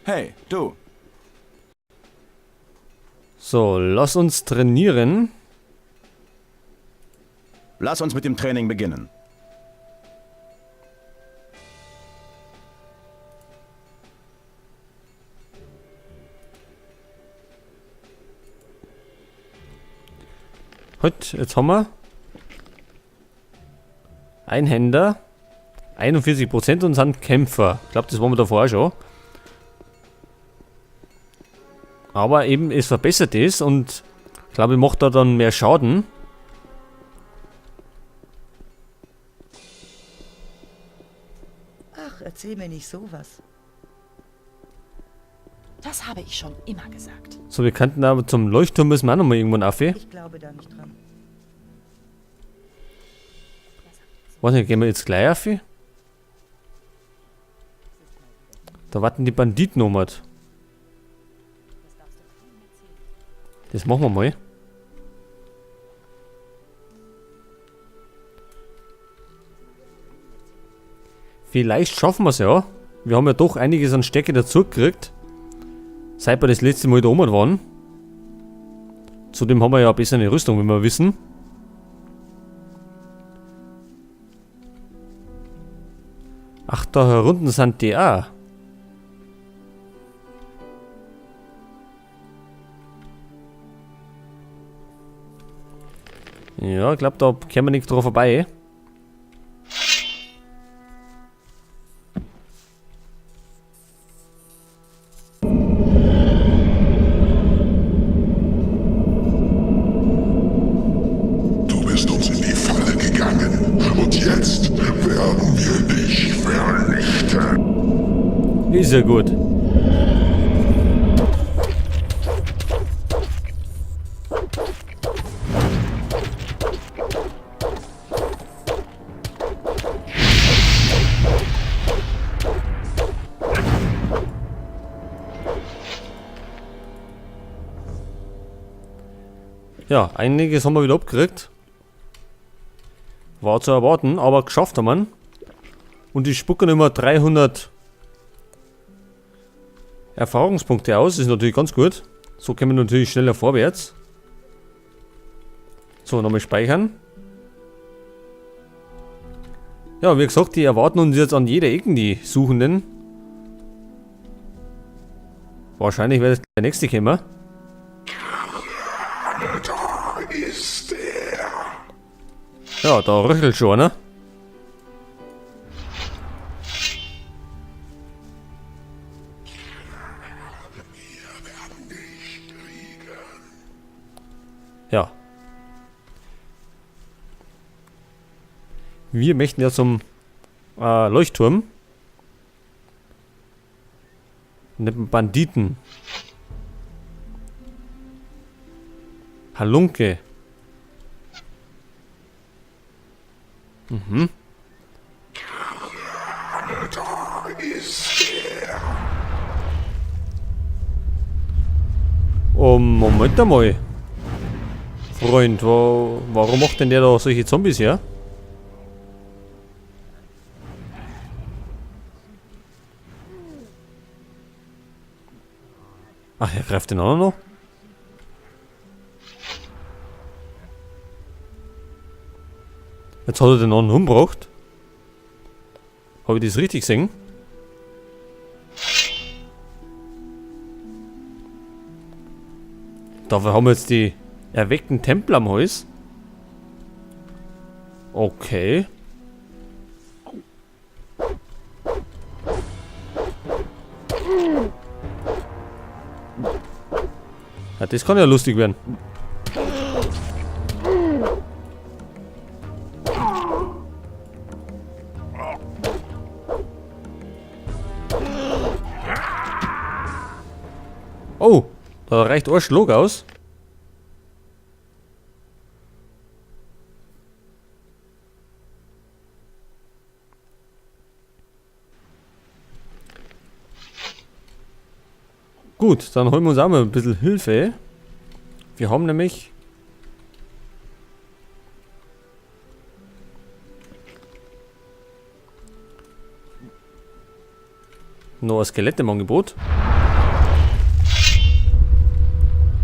Hey, du. So, lass uns trainieren. Lass uns mit dem Training beginnen. Heute, jetzt haben wir Einhänder, 41% und sind Kämpfer. Ich glaub, das waren wir davor auch schon. Aber eben, es verbessert es und ich glaube, ich macht da dann mehr Schaden. Ach, erzähl mir nicht sowas. Das habe ich schon immer gesagt. So, wir könnten aber zum Leuchtturm müssen wir auch nochmal irgendwann auf. Ich glaube da nicht dran. Weiß nicht, gehen wir jetzt gleich auf? Da warten die Banditen noch mal. Das machen wir mal. Vielleicht schaffen wir's ja. Wir haben ja doch einiges an Stärke dazu gekriegt. Seit wir das letzte Mal da oben waren. Zudem haben wir ja eine bessere Rüstung, wenn wir wissen. Ach, da herunten sind die auch. Ja, ich glaub, da kommen wir nicht drauf vorbei. Du bist uns in die Falle gegangen und jetzt werden wir dich vernichten. Ist ja gut. Ja, einiges haben wir wieder abgekriegt. War zu erwarten, aber geschafft haben wir. Und die spucken immer 300 Erfahrungspunkte aus. Ist natürlich ganz gut. So kommen wir natürlich schneller vorwärts. So, nochmal speichern. Ja, wie gesagt, die erwarten uns jetzt an jeder Ecke, die Suchenden. Wahrscheinlich wird der nächste kommen. Da ist er. Ja, da röchelt schon einer. Ja. Wir möchten ja zum Leuchtturm. Mit dem Banditen. Halunke. Da ist er. Oh, Moment einmal. Freund, warum macht denn der da solche Zombies her? Ach, er greift den auch noch. Jetzt hat er den anderen umgebracht. Hab ich das richtig gesehen? Dafür haben wir jetzt die erweckten Tempel am Hals. Okay. Ja, das kann ja lustig werden. Oh, da reicht ein Schlag aus. Gut, dann holen wir uns auch mal ein bisschen Hilfe. Wir haben nämlich noch ein Skelett im Angebot.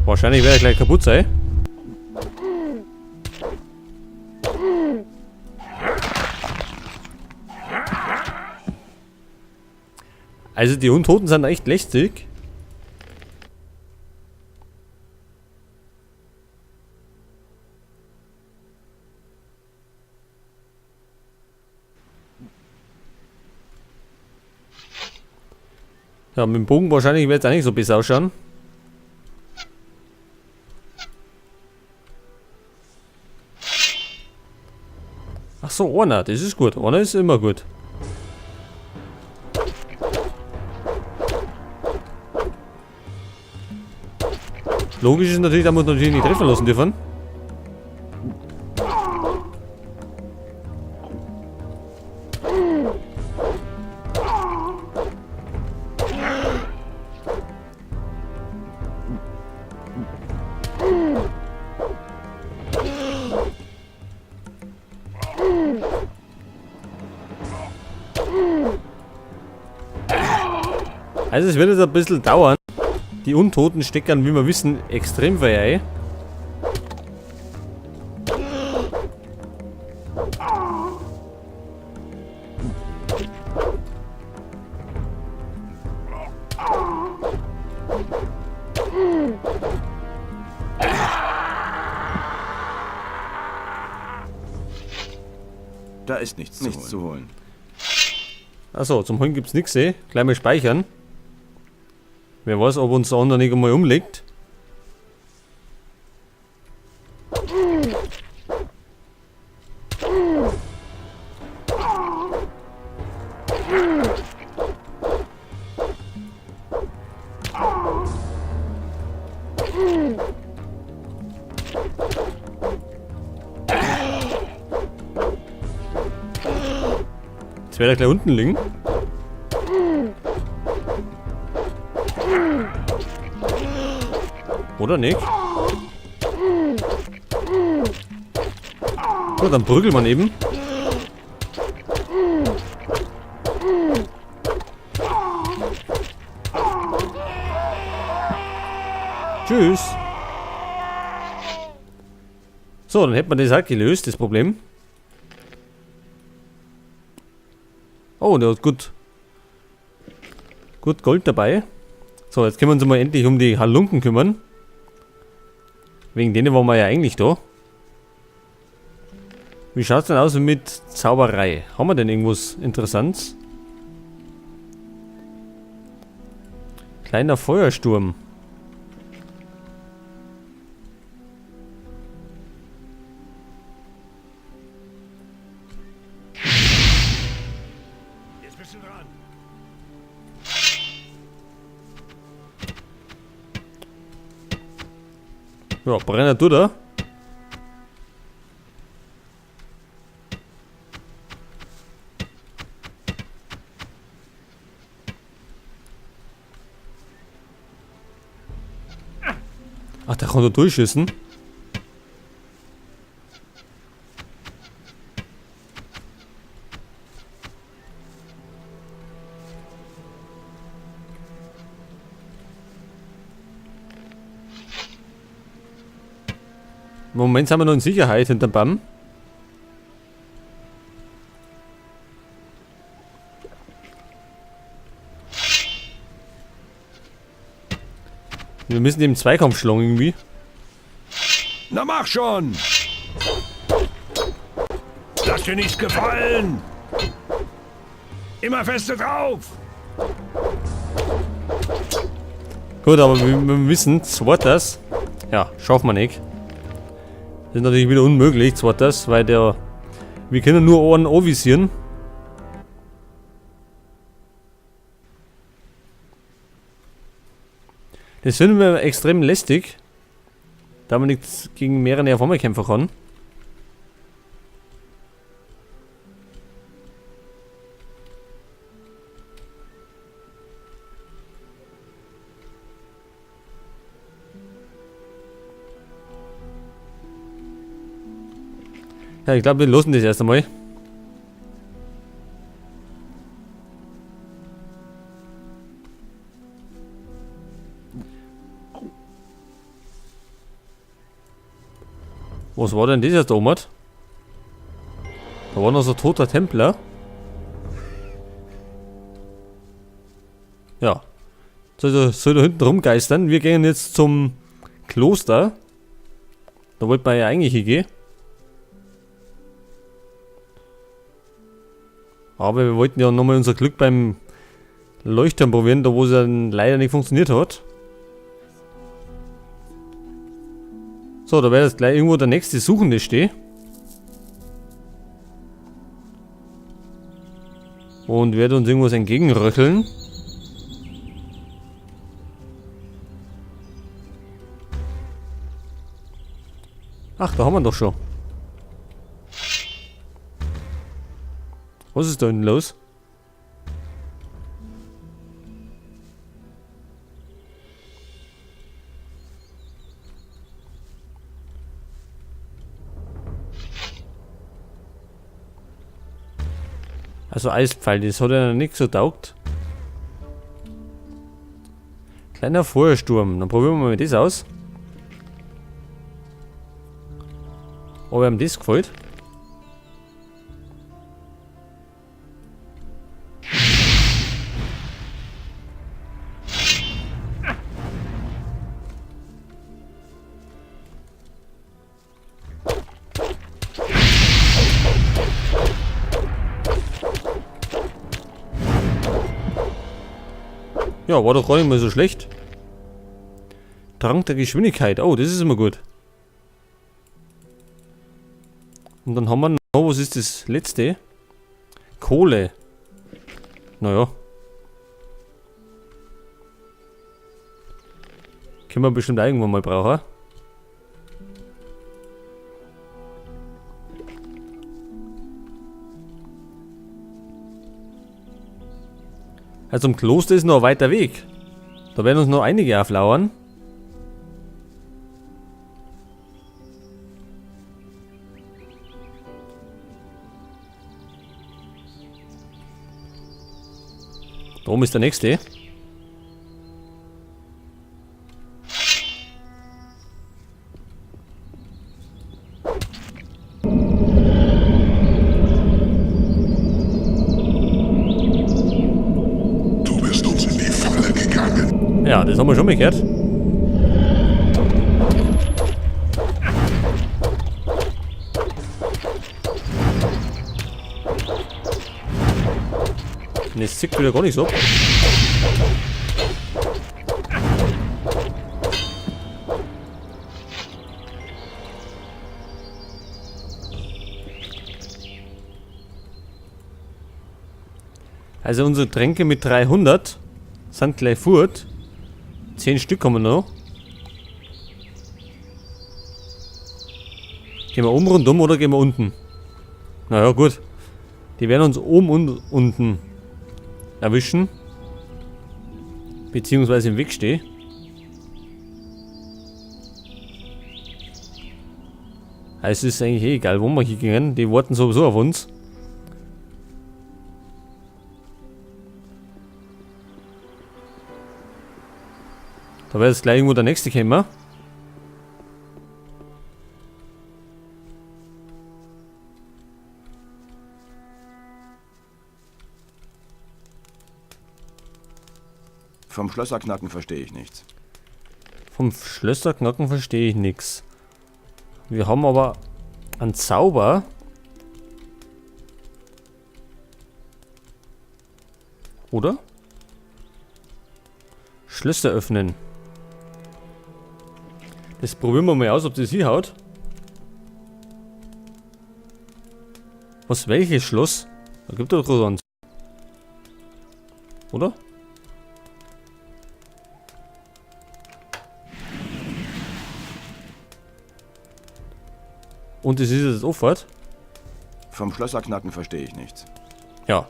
Wahrscheinlich werde ich gleich kaputt sein. Also die Untoten sind echt lästig. Ja, mit dem Bogen wahrscheinlich wird's auch nicht so besser ausschauen. Ach so, einer, das ist gut. Einer ist immer gut. Logisch ist natürlich, da muss man natürlich nicht treffen lassen dürfen. Also es wird jetzt ein bisschen dauern. Die Untoten stecken, wie wir wissen, extrem weit ein. Da ist nichts zu holen. Achso, zum Holen gibt's nix, eh. Gleich mal speichern. Wer weiß, ob uns der andere nicht einmal umlegt. Jetzt werde ich gleich unten liegen. Oder nicht? So, dann prügelt man eben. Tschüss. So, dann hätte man das halt gelöst, das Problem. Oh, der hat gut Gold dabei. So, jetzt können wir uns mal endlich um die Halunken kümmern. Wegen denen waren wir ja eigentlich da. Wie schaut's denn aus mit Zauberei? Haben wir denn irgendwas Interessantes? Kleiner Feuersturm. Jetzt bist du dran. Ja, brennt tut er. Ach, der kann da durchschießen. Im Moment sind wir noch in Sicherheit hinterm Baum. Wir müssen dem Zweikampf schlagen irgendwie. Na mach schon! Lass dir nichts gefallen! Immer feste drauf! Gut, aber wir wissen, zweites. Ja, schaffen wir nicht. Das ist natürlich wieder unmöglich, zweites, weil der... Wir können nur einen anvisieren. Das finden wir extrem lästig, da man nichts gegen mehrere auf einmal kämpfen kann. Ja, ich glaub, wir losen das erst einmal. Was war denn das jetzt da oben? Da war noch so ein toter Templer. Ja. Soll da hinten rumgeistern. Wir gehen jetzt zum Kloster. Da wollten wir ja eigentlich hingehen. Aber wir wollten ja nochmal unser Glück beim Leuchtturm probieren, da wo es ja leider nicht funktioniert hat. So, da wäre jetzt gleich irgendwo der nächste Suchende stehen. Und wird uns irgendwas entgegenröcheln. Ach, da haben wir ihn doch schon. Was ist da hinten los? Also Eispfeil, das hat ja noch nicht so taugt. Kleiner Feuersturm, dann probieren wir mal das aus. Ob ihm das gefällt. Ja, war doch gar nicht mal so schlecht. Trank der Geschwindigkeit. Oh, das ist immer gut. Und dann haben wir noch, was ist das letzte? Kohle. Naja. Können wir bestimmt auch irgendwann mal brauchen. Also im Kloster ist noch ein weiter Weg. Da werden uns noch einige auflauern. Da oben ist der nächste. Du bist uns in die Falle gegangen. Ja, das haben wir schon mal gehört. Und jetzt zickt wieder gar nichts ab. Also unsere Tränke mit 300 sind gleich fort. 10 Stück haben wir noch. Gehen wir oben rundum oder gehen wir unten? Naja, gut. Die werden uns oben und unten erwischen. Beziehungsweise im Weg stehen. Also es ist eigentlich eh egal, wo wir hier gehen. Die warten sowieso auf uns. Da wird jetzt gleich irgendwo der nächste kommen. Vom Schlösserknacken verstehe ich nichts. Vom Schlösserknacken verstehe ich nichts. Wir haben aber einen Zauber. Oder? Schlösser öffnen. Das probieren wir mal aus, ob das hier haut. Was, welches Schloss? Da gibt es doch eins. Oder? Und es ist jetzt offen. Vom Schlösserknacken verstehe ich nichts. Ja.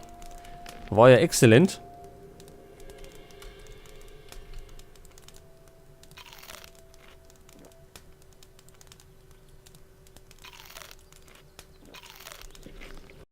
War ja exzellent.